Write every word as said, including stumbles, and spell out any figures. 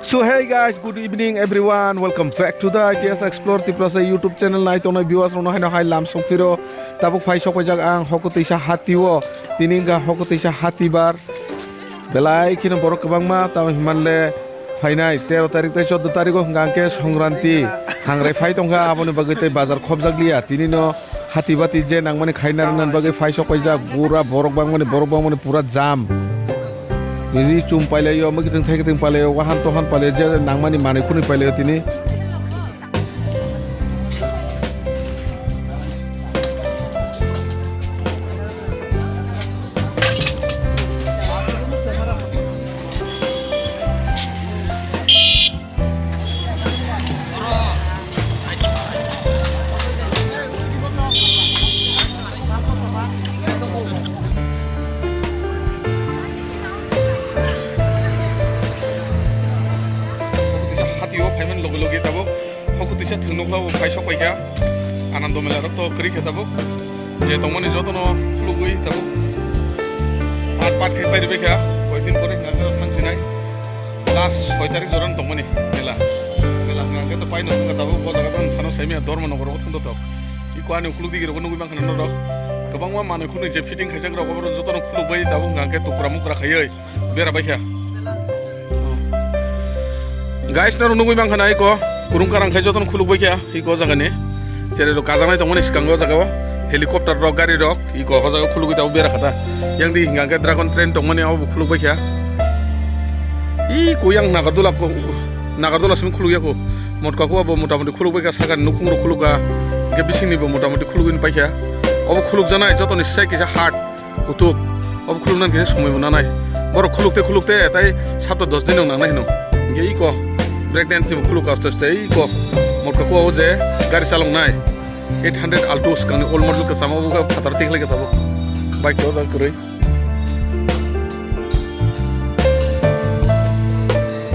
So hey guys, good evening everyone. Welcome back to the I T S Explore Tiprasa YouTube channel. Nai tongnai viewers rokno haino hai lam sokphiro. Tabuk phai sokpaijak ang Hokutwisa hatio. Tini wngkha Hokutwisa hatibar. Belai kheno borok kwbangma tamo hinmanle phainai tero tarik tei choudo tarigo hwnkha hwnkhe Songkranti. Hangrai phai tongkha aboni bagwi tei bazar khopjak liya. Tinino hati bati je nangmani khaina rwnani bagwi phai sokpaijak, pura borok bangmani, borok bangmani pura jam. Ri chum pailaio, mwkhitwng thaikitwng pailaio, wahan tohan pailaio, je nangmani manwi khwnwi pailaio tini. Hatio phaiman loge loge tabuk Hokutwisa thwngno khlao phai sok paikha. Anando mela rok to kwrwi khe tabuk. Je tongmani jotono khulugwi tabuk. Pat pat khe pai rwbaikha. Koi din pore hwnka hwnka thang sinai. Last soi tarik joran tongmani mela. Mela hwnka hwnka to paino thangkha tabuk. O jaga tong thano saimaya Dharmanagar o thangdo tok. Iko ani khulugwi rokbo nugwi mankha norok. Kwbangma manwi khunui je fitting khaijak rok oborok jotono khulugbai tabuk hwnka hwnka tukra mukra khaiwi. Bera baikha. Guys, norok nugwi mankha na iko kurung karang khai jotono khuluk baikha iko jagani. Cherai rok kajaknai tongmani swkango o jagao helicopter rok, gari rok iko o jagao khulugwi tabuk bera khata. Yang di hwnka hwnkhe Dragon Train tongmani abo khuluk baikha. Iko yang Nagardola ko, Nagardola simi khuluk yako. Motka ko abo mota moti khuluk baikha, sakani nukhung rok khuluk kha. Hwnkhe bisingni bo mota moti khulugwi paikha. Obo khuluk janai jotoni sai kisa hard. Kutuk, obo khuluknani khe somoi bo nanai. Borok khulukte khulukte tai sapta dos din rok nangnai hino. Hingke iko break dance ni bo khuluk aste aste iko. Motka ko o je gari chalok nai. Eight hundred Alto swkangni old model kwchama obo khe phatar tikhlai khe tabuk. Bike to jang kwrwi.